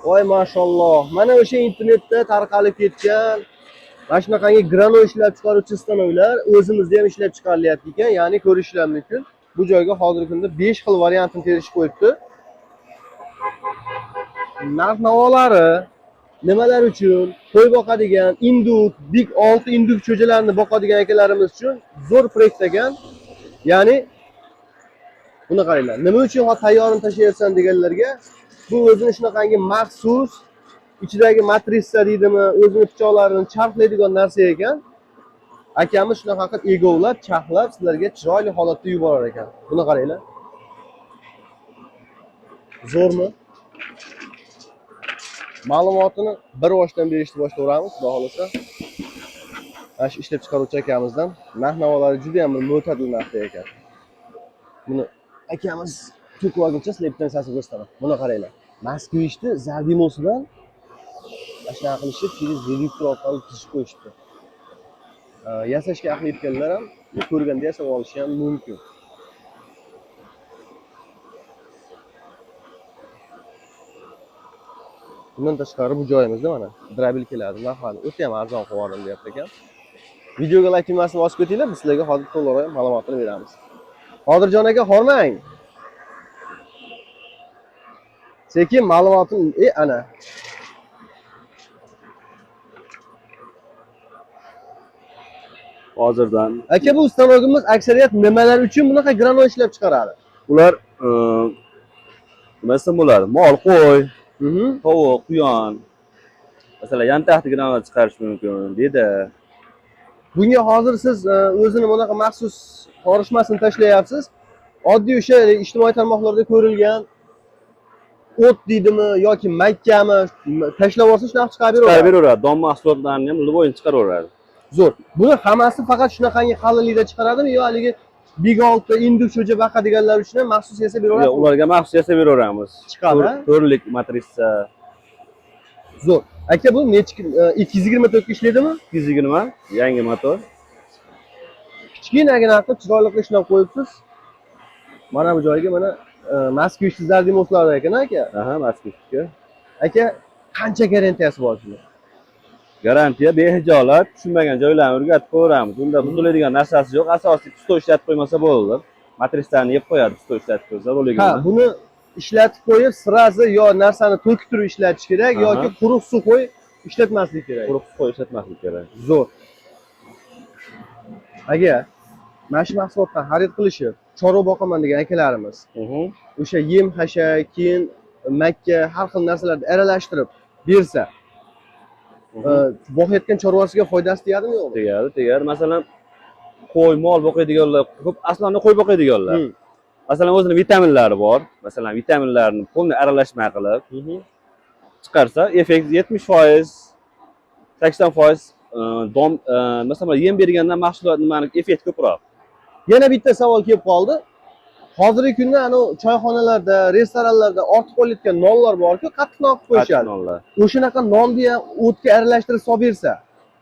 Voy mashalloh. Mana o'sha internetda tarqalib ketgan mana shunaqangi grano ishlab chiqaruvchi stanoklar o'zimizda ham ishlab chiqarilyapti ekan, ya'ni ko'rishlar mumkin. Bu joyga hozirgi kunda 5 xil variantini terishib qo'yibdi. Narx-navolari nimalar uchun qo'y boqadigan индюк, big 6 индюк cho'jalarni boqadigan akalarimiz uchun zo'r proyekt ekan. Ya'ni buni qaranglar. Nima uchun hozir tayyorini tashlayapsan deganlarga bu o'zini shunaqangi maxsus ichidagi matrisa deydimi, o'zini pichoqlarini charxlaydigan narsa ekan. Akamiz shunaqa qilib egovlab, charxlab sizlarga chiroyli holatda yuborar ekan. Buni qaranglar. Zo'rmi? Ma'lumotini bir boshdan berishni boshlayveramiz, xudo xohlasa. Mana shu ishlab chiqaruvchi akamizdan narx-navolari juda ham bir mo'tadil narxda ekan. Buni akamiz to'kib olguncha sizlarga bitta narsasini ko'rsataman. Buni qaranglar. Moskvichni Zardimosidan mana shunaqa qilishib, через reduktor orqali tuzib qo'yishibdi. Yasashga aqli yetganlar ham ko'rganda yasab olishi ham mumkin. Bundan tashqari bu joyimizda mana дробилка keladi. Narxlarni o'ta ham arzon qilib yubordim deyapti ekan. Videoga like tugmasini bosib ketinglar, biz sizlarga hozir to'liqroq ma'lumotini beramiz. Qodirjon aka, hormang. Sekin ma'lumotini ana. Hozirdan Aka, bu stanogimiz aksariyat nimalar uchun bunaqa grano ishlab chiqaradi? Ular nima desam bo'ladi? Mol, qo'y, tovuq, quyon. Masalan, yantaqni grano chiqarish mumkin, dedi. Bunga hozir siz o'zini bunaqa maxsus qorishmasini tashlayapsiz. Oddiy o'sha ijtimoiy tarmoqlarda ko'rilgan o't deydimi yoki makkami tashlab olsa shunaqa chiqarib Chiqarib beraveradi. beraveradi. Don mahsulotlarini ham любойini chiqaraveradi. Zo'r. Buni hammasi faqat shunaqangi qalinlikda chiqaradimi yo haligi big olti индюк cho'ja baqadiganlar uchun ham maxsus yasab Yo'q, beraveradi? ularga maxsus yasab beraveramiz. Chiqadi, a? To'rtlik matrisa. Zo'r. Aka, bu nechi 220 tokka ishlaydimi? 220 yangi motor. Kichkinagina qilib chiroyli qilib ishlab qo'yibsiz. Mana bu joyga mana Moskvich Zardimoslar ekan aka. Aha, Moskvichga. Aka, qancha garantiyasi bor shuni? Garantiya behijolat, tushunmagan joylarini o'rgatib qo'yaveramiz. Unda buziladigan narsasi yo'q. Asosiy пустой ishlatib qo'ymasa bo'ldi. Matrislarni yeb qo'yadi, пустой ishlatib qo'ysa Ha, roligini. buni ishlatib qo'yib, сразу yo narsani to'kib turib ishlatish kerak yoki quruq suv qo'yib ishlatmaslik kerak. Quruq suv ishlatmaslik kerak. Zo'r. Aka, mana shu mahsulotdan xarid qilishib, chorva boqaman degan akalarimiz o'sha yem xashak, keyin makka, har xil narsalarni aralashtirib bersa, boqayotgan chorvasiga foydasi tegadimi yo'qmi? Tegadi, tegadi. Masalan, qo'y, mol boqadiganlar, ko'p aslida qo'y boqadiganlar. Masalan, o'zini vitaminlari bor. Masalan, vitaminlarni полный aralashma qilib chiqarsa, effekt 70%, 80% dom, masalan, yem bergandan mahsulot nimani effekt ko'proq. Yana bitta savol kelib qoldi. Hozirgi kunda anavi choyxonalarda, restoranlarda ortib qolayotgan nonlar borku, qattiq non qilib qo'yishadi. Nonlar. O'shanaqa nonni ham o'tga aralashtirib solib bersa,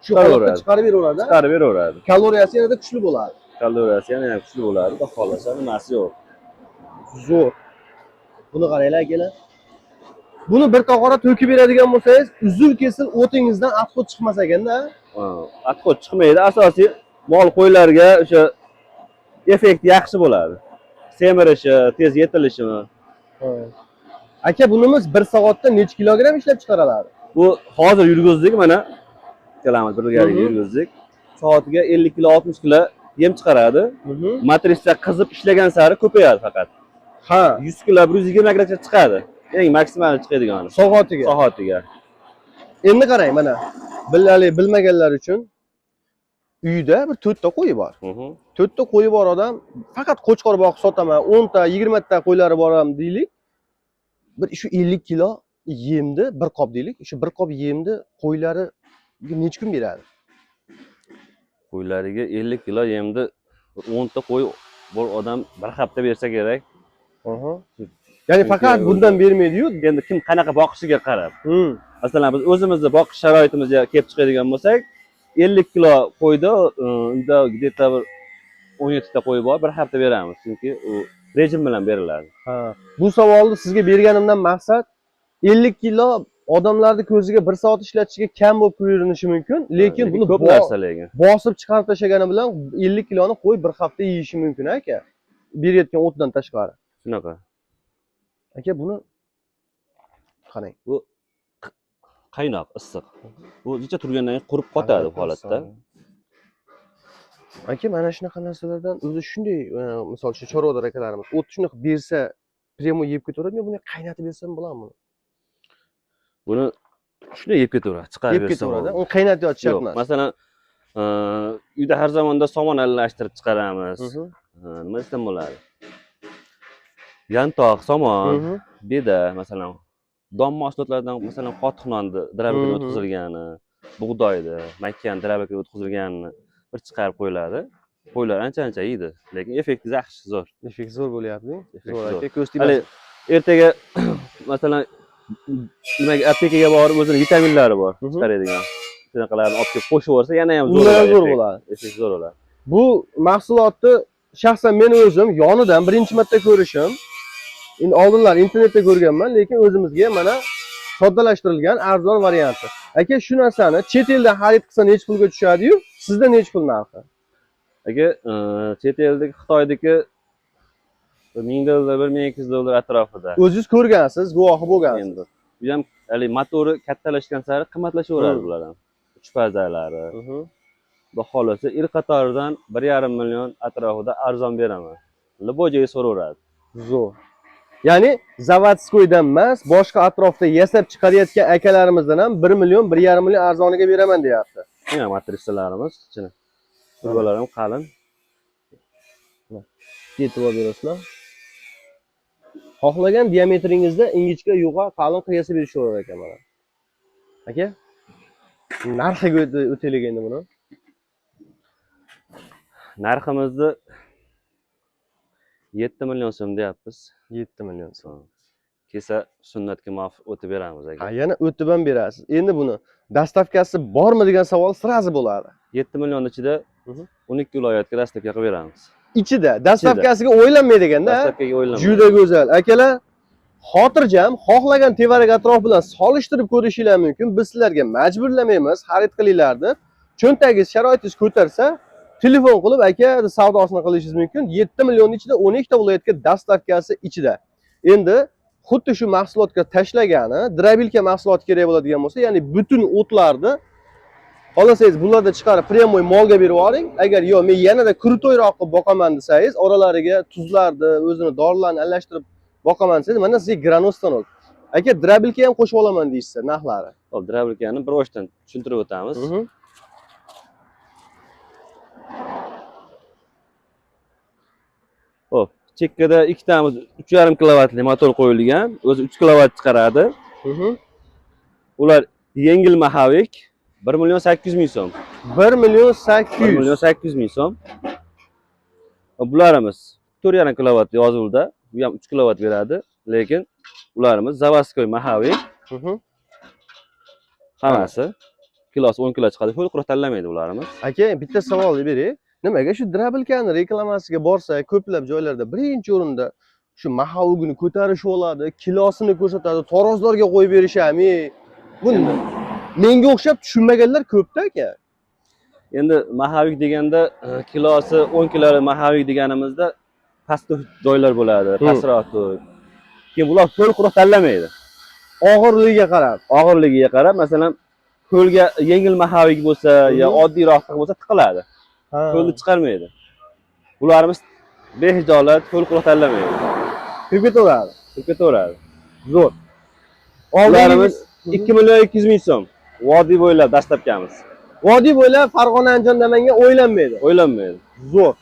shu holatda Chiqaraveradi. chiqarib beraveradi. Chiqarib beraveradi. Kaloriyasi yanada kuchli bo'ladi. Kaloriyasi yana ham kuchli bo'ladi. Xudo xohlasa nimasi yo'q. Zo'r. Buni qaranglar akalar. Buni bir tog'ora to'kib beradigan bo'lsangiz, uzil kesil o'tingizdan отход chiqmas ekanda. Ha, отход chiqmaydi. Asosiy mol qo'ylarga o'sha effekt yaxshi bo'ladi. Semirishi, tez yetilishi. Aka, bunimiz bir soatda necha kilogramm ishlab chiqaradi? Bu hozir yurgizdik mana. Ikkalamiz birgalikda yurgizdik. Soatiga 50 kilo, 60 kilo yem chiqaradi. Matrisa qizib ishlagan sari ko'payadi faqat. 100 kilo, 120 kilogacha chiqadi. Eng maksimal chiqadigani. Soatiga. Soatiga. Endi qarang mana. Bilali bilmaganlar uchun uyda bir to'rtta qo'yi bor. To'rtta qo'yi bor odam faqat qo'chqor boqib sotaman, 10 ta, 20 ta qo'ylari bor ham deylik. Bir shu 50 kilo yemni bir qop deylik. Shu bir qop yemni qo'ylari necha kun beradi? Qo'ylariga 50 kilo yemni 10 ta qo'y bor odam bir hafta bersa kerak. Ya'ni Chunki faqat bundan bermaydi-yu. Endi kim qanaqa boqishiga qarab. Masalan, biz o'zimizni boqish sharoitimizga kelib chiqadigan bo'lsak, 50 kilo qo'yda uyda где-то bir 17 ta qo'y bor, bir hafta beramiz. Chunki u rejim bilan beriladi. Ha. Bu savolni sizga berganimdan maqsad 50 kilo odamlarni ko'ziga 1 soat ishlatishga kam bo'lib ko'rinishi mumkin, lekin buni ko'p narsa lekin. Bosib chiqarib tashlagani bilan 50 kiloni qo'y bir hafta yeyishi mumkin aka. Berayotgan o'tdan tashqari. Shunaqa. Aka, buni qarang. Bu qaynoq, issiq. Bu jicha turgandan keyin qurib qotadi bu holatda. Aka, mana shunaqa narsalardan o'zi shunday, misol uchun chorvador akalarimiz o't shunaqa bersa, прямо yeb ketaveradimi, buni qaynatib bersam bo'ladimi? Buni shunday yeb ketaveradi, chiqarib Yeb bersa ketaveradi. bo'ladi. Uni qaynatib yotish shart Yo'q, emas. masalan, uyda har zamonda somon aralashtirib chiqaramiz. Nima desam bo'ladi? Yantoq, somon, beda, masalan, don mahsulotlaridan, masalan, qotiq nonni дробилка dan o'tkazilgani, bug'doyni, makkani дробилка dan o'tkazilganini bir chiqarib qo'yiladi. Qo'ylar ancha-ancha yeydi, lekin effekti yaxshi, zo'r. Effekt zo'r bo'lyapti. Effekt Zo'r zo'r. aka, ko'z Hali tegmasin. ertaga masalan nimaga aptekaga borib o'zini vitaminlari bor chiqaradigan. Shunaqalarni olib kelib qo'shib yuborsa yana ham zo'r Undan ham bo'ladi zo'r effekt. bo'ladi. Effekt zo'r bo'ladi. Bu mahsulotni shaxsan men o'zim yonidan birinchi marta ko'rishim. Endi oldinlar internetda ko'rganman, lekin o'zimizga mana soddalashtirilgan arzon varianti. Aka, shu narsani chet eldan xarid qilsa necha pulga tushadi-yu, sizda necha pul narxi? Aka, chet eldagi Xitoydagi $1000, $1200 atrofida. O'zingiz ko'rgansiz, guvohi bo'lgansiz. Endi bu ham hali motori kattalashgan sari qimmatlashaveradi bular ham. Uch fazalari. Xudo xohlasa il qatoridan 1,5 million atrofida arzon beraman. Любой joyga so'raveradi. Zo'r. Ya'ni заводской dan emas, boshqa atrofda yasab chiqarayotgan akalarimizdan ham 1 million, 1,5 million arzoniga beraman deyapti. Mana matrisalarimiz ichini. Turbalar ham qalin. E'tibor berasizlar. Xohlagan diametringizda ingichka, yo'g'a, qalin qilib yasab berishaverar ekan mana. Aka, narxiga o'taylik endi buni. Narximizni 7 million so'm deyapmiz. 7 million so'm. Kelsa sunnatga muvofiq o'tib beramiz aka. Ha, yana o'tib ham berasiz. Endi buni доставка si bormi degan savol сразу bo'ladi. 7 million ichida 12 viloyatga доставка qilib beramiz. Ichida доставка siga o'ylanmaydi ekanda. Доставка ga o'ylanmaydi. Juda go'zal. Akalar, xotirjam, xohlagan tevarak atrof bilan solishtirib ko'rishinglar mumkin. Biz sizlarga majburlamaymiz, xarid qilinglar deb. Cho'ntagingiz, sharoitingiz ko'tarsa, telefon qilib aka savdosini qilishingiz mumkin. 7 million ichida 12 ta viloyatga доставка si ichida. Endi xuddi shu mahsulotga tashlagani, дробилка mahsuloti kerak bo'ladigan bo'lsa, ya'ni butun o'tlarni xohlasangiz bularda chiqarib прямой molga berib yuboring. Agar yo'q, men yanada крутой roq qilib boqaman desangiz, oralariga tuzlarni, o'zini dorilarni aralashtirib boqaman desangiz, mana sizga graностанок. Aka, дробилка ham qo'shib olaman deyishsa, narxlari. Hop, дробилка ni bir boshdan tushuntirib o'tamiz. Hop, chekkada ikkitamiz 3,5 kilovatli motor qo'yilgan. O'zi 3 kilovat chiqaradi. Ular yengil маховик 1 million 800 ming so'm. 1 million 1 800. million 800 ming so'm. Va bularimiz 4,5 kilovat yozuvda, bu ham 3 kilovat beradi, lekin ularimiz заводской маховик hammasi kilosi 10 kilo chiqadi. Ho'l quruq tanlamaydi ularimiz. Aka, bitta savol beray. Nimaga shu дробилка ni reklamasiga borsa, ko'plab joylarda birinchi o'rinda shu маховик ini ko'tarishib oladi, kilosini ko'rsatadi, tarozlarga qo'yib berishami? Bu menga o'xshab tushunmaganlar ko'pda aka. Endi маховик deganda kilosi 10 kilolik маховик deganimizda pastki joylar bo'ladi, pastroq to'k. Keyin bular ho'l quruq tanlamaydi. Og'irligiga qarab. Og'irligiga qarab, masalan, ho'lga yengil маховик bo'lsa yo oddiyroq bo'lsa tiqiladi. Ho'lni chiqarmaydi. Bularimiz behijolat ho'l quruq tanlamaydi. Kirib ketaveradi. Kirib ketaveradi. Zo'r. Bularimiz 2 million 200 ming so'm. Vodiy bo'ylab доставка miz. Vodiy bo'ylab Farg'ona, Andijon, Namangan o'ylanmaydi. O'ylanmaydi. Zo'r.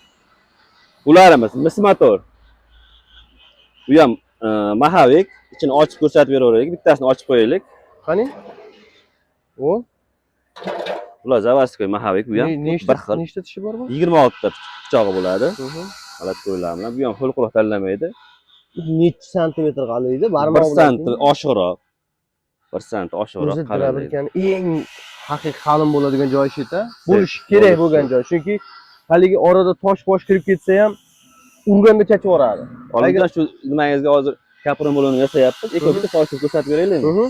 Ularimiz mis motor. Bu ham маховик, ichini ochib ko'rsatib beraveraylik. Bittasini ochib qo'yaylik. Qani? O, Bular заводской маховик, bu ham nechta bir xil. Nechta tishi bor bu? 26 ta pichog'i bo'ladi. Holat bilan. Bu ham ho'l quruq tanlamaydi. Necha santimetr qalinligi? Barmoq 1 bilan sant oshiqroq. 1 sant oshiqroq O'zi qalinligi. дробилка ni eng haqiqiy qalin bo'ladigan joyi shu yerda. Bo'lishi kerak Bo'lishi bo'lgan joy. Chunki haligi orada tosh bosh kirib ketsa ham urganda chachib yuboradi. Olimjon, shu nimangizga hozir Kapron balonni yasayapmiz. Eko bitta solishtirib ko'rsatib beraylikmi?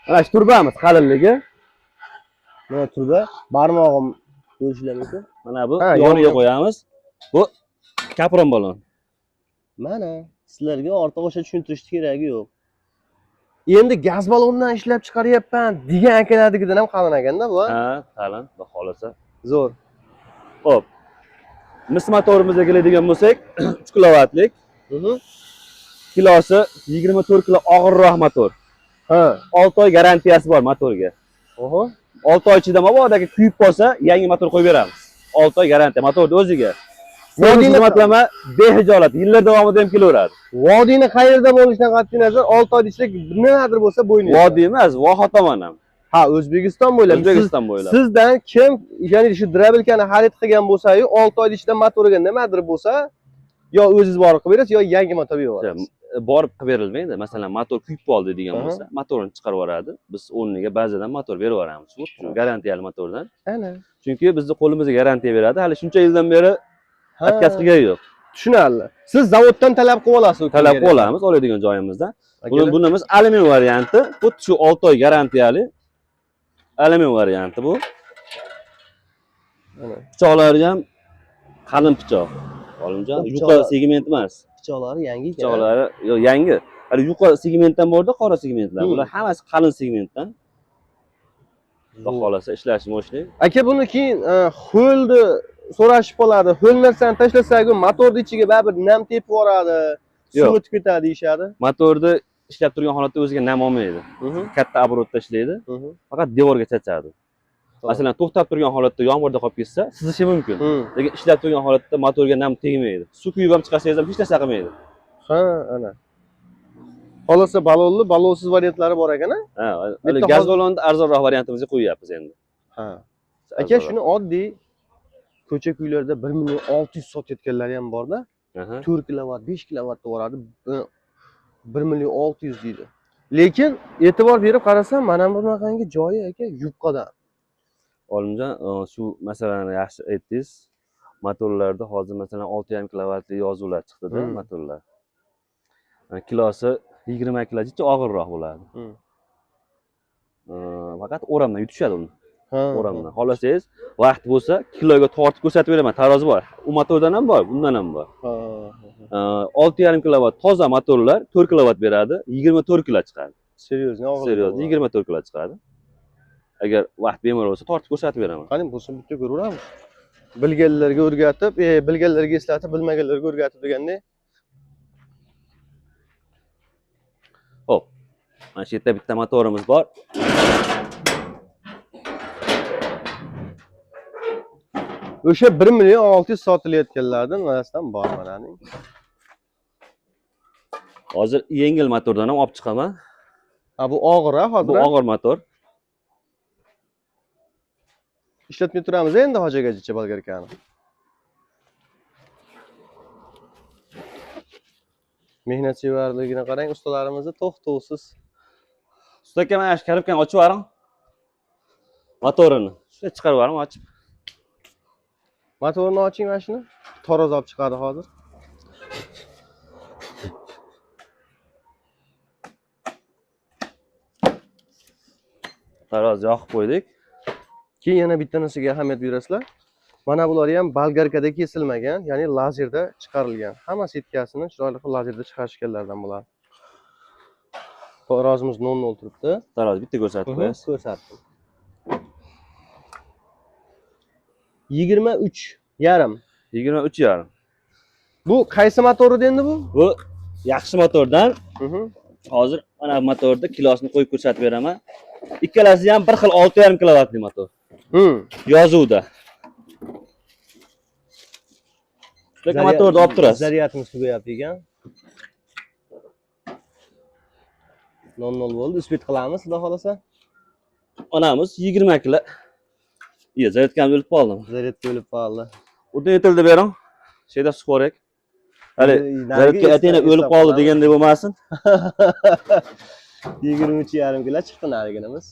Mana shu turbamiz qalinligi. Mana turba, barmog'im ko'rishilar mumkin. Mana bu Ha, yoniga yon- qo'yamiz. Bu kapron balon. Mana sizlarga ortiq o'sha tushuntirishni keragi yo'q. Endi gaz ballondan ishlab chiqaryapman degan akalarnikidan ham qalin ekanda bu. Ha, qalin, xudo xohlasa. Zo'r. Xo'p. Mis motorimizga keladigan bo'lsak, 3 kilovatlik, kilosi 24 kilo og'irroq motor. 6 oy garantiyasi bor motorga. Oho. 6 oy ichida mabodo kuyib qolsa, yangi motor qo'yib beramiz. 6 oy garantiya motorni o'ziga. Servis xizmatlama behijolat, yillar davomida ham kelaveradi. Vodiyni qayerda bo'lishidan qat'iy nazar 6 oy ichida nimadir bo'lsa bo'yni. Vodiy emas, Voha tomon ham. Ha, O'zbekiston bo'ylab. O'zbekiston bo'ylab. Sizdan kim, ya'ni shu drabilkani xarid qilgan bo'lsa-yu, 6 oy ichida motoriga nimadir bo'lsa, yo o'zingiz borib qilib berasiz, yo yangi motor berib yuborasiz. Borib qilib berilmaydi. Masalan, motor kuyib qoldi degan bo'lsa, motorini chiqarib yuboradi. Biz o'rniga bazadan motor berib yuboramiz. Shu garantiyali motordan. Ana. Chunki bizni qo'limizga garantiya beradi. Hali shuncha yildan beri отказ qilgani yo'q. Tushunarli. Siz zavoddan talab qilib olasiz. Talab qilib olamiz oladigan joyimizdan. Akalar. Bunimiz alyumin varianti. Bu shu 6 oy garantiyali alyumin varianti bu. Ana. Pichoqlari ham qalin pichoq. Olimjon, Bu yuqa pichoqlar- segment emas. Pichoqlari yangi ekan. Pichoqlari yo'q, yangi. Hali yuqa segmentdan borda qora segmentlar. Bular hammasi qalin segmentdan. Xudo xohlasa ishlashi мощный. Aka, buni keyin ho'lni so'rashib qoladi. Ho'l narsani tashlasak, motorni ichiga baribir nam tepib yuboradi. Suv Yo'q. o'tib ketadi deyishadi. Motorni ishlab turgan holatda o'ziga nam olmaydi. Katta оборот da ishlaydi. Faqat devorga chachadi. Masalan, to'xtab turgan holatda yomg'irda qolib ketsa, sizishi mumkin. Lekin ishlab turgan holatda motorga nam tegmaydi. Suv quyib ham chiqarsangiz ham hech narsa qilmaydi. Ha, ana. Xolasa balonli, balonsiz variantlari bor ekan, a? Ha, hali Bitta gaz hozir- balonni arzonroq variantimizga qo'yyapmiz endi. Ha. Aka, shuni oddiy ko'cha kuylarda 1 million 600 sotayotganlari ham borda. 4 kilovat, 5 kilovat boradi. 1 million 600 deydi. Lekin e'tibor berib qarasam, mana bunaqangi joyi aka yupqadan. Olimjon, shu masalani yaxshi aytdingiz. Motorlarda hozir masalan 6,5 kilovatli yozuvlar chiqdi-da, motorlar. Kilosi 20 kilogacha og'irroq bo'ladi. Faqat o'ramdan yutishadi uni. O'ramdan. Xohlasangiz, vaqt bo'lsa, kiloga tortib ko'rsatib beraman. Tarozi bor. U motordan ham bor, bundan ham bor. 6,5 kilovat toza motorlar 4 kilovat beradi, 24 kilo chiqadi. Серьезно, og'ir. Серьезно, 24 kilo chiqadi. Agar vaqt bemalol bo'lsa, tortib ko'rsatib beraman. Qani bo'lsa bitta ko'raveramiz. Bilganlarga o'rgatib, bilganlarga eslatib, bilmaganlarga o'rgatib degandek. Xo'p. Mana shu yerda bitta motorimiz bor. O'sha 1 million 600 sotilayotganlardan manasidan bor mananing. Hozir yengil motordan ham olib chiqaman. Ha, bu og'ir ha hozir. Bu og'ir motor. Ishlatmay turamiz endi hojagacha bolgarkani. Mehnatsevarligini qarang ustalarimizni to'xtovsiz. Usta aka, mana shu korobkani ochib yuboring. Motorini. Shunday chiqarib yuboring, ochib. Motorni oching mana shuni. Taroz olib chiqadi hozir. Taroz yoqib qo'ydik. Keyin yana bitta narsaga ahamiyat berasizlar. Mana bular ham bolgarkada kesilmagan, ya'ni lazerda chiqarilgan. Hamma setkasini chiroyli qilib lazerda chiqarishganlardan bular. Tarozimiz 0.0 turibdi. Taroz bitta ko'rsatib qo'yasiz. Ko'rsatdim. 23,5. 23,5. Bu qaysi motor edi endi bu? Bu yaxshi motordan. Hozir mana bu motorda kilosini qo'yib ko'rsatib beraman. Ikkalasi ham bir xil 6,5 kilovatli motor. Yozuvda. Lekin motorni olib turasiz. Zaryadimiz tugayapti ekan. 0.0 bo'ldi. Успеть qilamiz, xudo xolasa. Onamiz 20 kilo. Iya, zaryadkam o'lib qoldimi? Zaryadka o'lib qoldi. Удлинитель ni bering. Şeyda сухарик. Hali zaryadka atayna o'lib qoldi degandek bo'lmasin. 23,5 kilo chiqdi nariginimiz.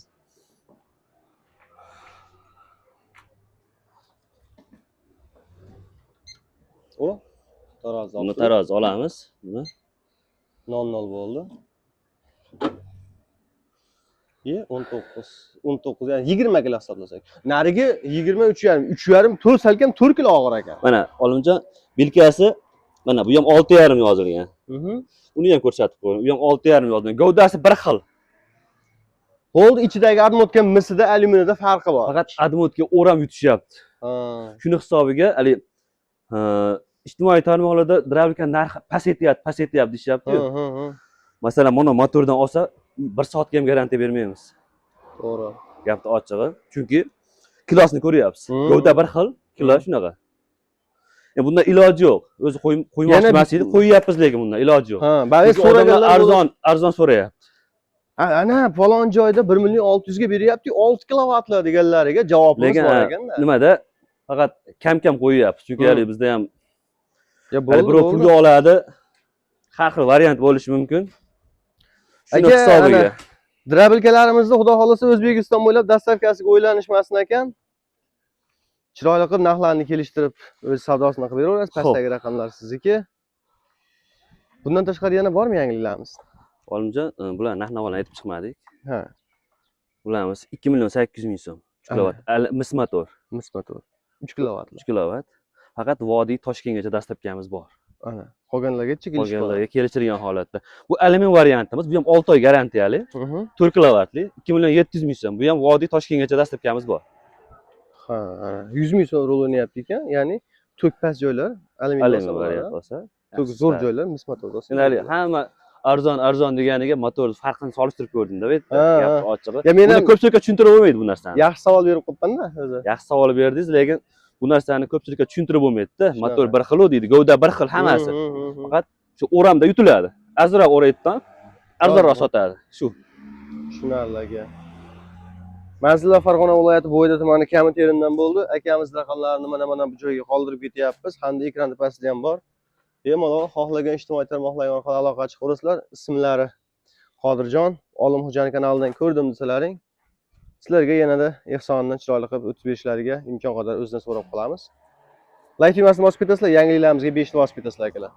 O tarozi. Buni tarozi olamiz. Buni 0,0 bo'ldi. Ye 19, 19, ya'ni 20 kilo hisoblasak. Narigi 23,5, 3,5, 4 salkam 4 kilo og'ir ekan. Mana Olimjon, bilkasi mana bu ham 6,5 yozilgan. Uni ham ko'rsatib qo'ying. U ham 6,5 yozilgan. Gavdasi bir xil. Bo'ldi, ichidagi обмотка misida, alyuminida farqi bor. Faqat обмотка o'ram yutishyapti. Ha. Shuni hisobiga haligi ijtimoiy tarmoqlarda дробилка narxi pasaytyapti, pasaytyapti deyishyapti-yu. Hı, hı, hı. Masalan, mana motordan olsa, bir soatga ham garantiya bermaymiz. To'g'ri. Gapni ochig'i. Chunki kilosini ko'ryapsiz. Gavda bir xil, kilo shunaqa. Bundan iloji yo'q. O'zi qo'ymoqchi emas edi, qo'yyapmiz lekin bundan iloji yo'q. Ha, ba'zi Chunki odamlar so'raganlar arzon so'rayapti. Ha, ana falon joyda 1 million 600 ga beryapti, 6 kilovatli deganlariga javobimiz Lekin bor ha, ekanda. Nimada? Faqat kam-kam qo'yyapmiz. Chunki hali bizda ham Ya hali bo'ldi, birov bo'ldi. pulga oladi. Har xil variant bo'lishi mumkin. Shuni Aka, hisobiga. ana, дробилка larimizni xudo xohlasa O'zbekiston bo'ylab доставка siga o'ylanishmasin ekan. Chiroyli qilib narxlarni kelishtirib, o'z savdosini qilib beraverasiz. Xo'p. Pastdagi raqamlar sizniki. Bundan tashqari yana bormi yangiliklarimiz? Olimjon, bular narx-navolarni aytib chiqmadik. Ha, Bularimiz 2 million 800 ming so'm. 3 kilovat. Mis motor. Mis motor. 3 kilovatli. 3 kilovat. Faqat vodiy Toshkentgacha доставка miz bor. Ana, qolganlarga kelishib Qolganlarga kelishilgan holatda. Bu alyumin variantimiz, bu ham 6 oy garantiyali, 4 kilovatli, 2 million 700 ming so'm. Bu ham vodiy Toshkentgacha доставка miz bor. Ha, ana, 100 ming so'm rol o'ynayapti ekan, ya'ni tok past joylar alyumin Alyumin bo'lsa variant bo'ladi. bo'lsa. Tok zo'r joylar mis motor bo'lsa. Endi hali hamma arzon arzon deganiga motor farqini solishtirib ko'rdimda bu yerda. Ha, Gapni ha. ochig'i. Ya men Buni ham ko'pchilikka tushuntirib bo'lmaydi bu narsani. yaxshi savol berib qo'yibman-da o'zi. Yaxshi savol berdingiz, lekin bu narsani ko'pchilikka tushuntirib bo'lmaydi-da. Shunaqa. Motor bir xil deydi, gavda bir xil hammasi. Hı. Faqat shu o'ramda yutiladi. Azroq o'raydidan arzonroq sotadi. Shu. Tushunarli aka. Manzillar Farg'ona viloyati Bo'yda tumani Kami terimdan bo'ldi. Akamiz raqamlarini mana bu joyga qoldirib ketyapmiz. Hamda ekranda pastida ham bor. Bemalol xohlagan ijtimoiy tarmoqlar orqali aloqa chiqaverasizlar. Ismlari Qodirjon, Olim Xo'jani kanalidan ko'rdim desalaring, sizlarga yanada ehsonini chiroyli qilib o'tib berishlariga imkon qadar o'zidan so'rab qolamiz. Layk tugmasini bosib ketasizlar, yangiliklarımizga 5 ni bosib ketasizlar akalar.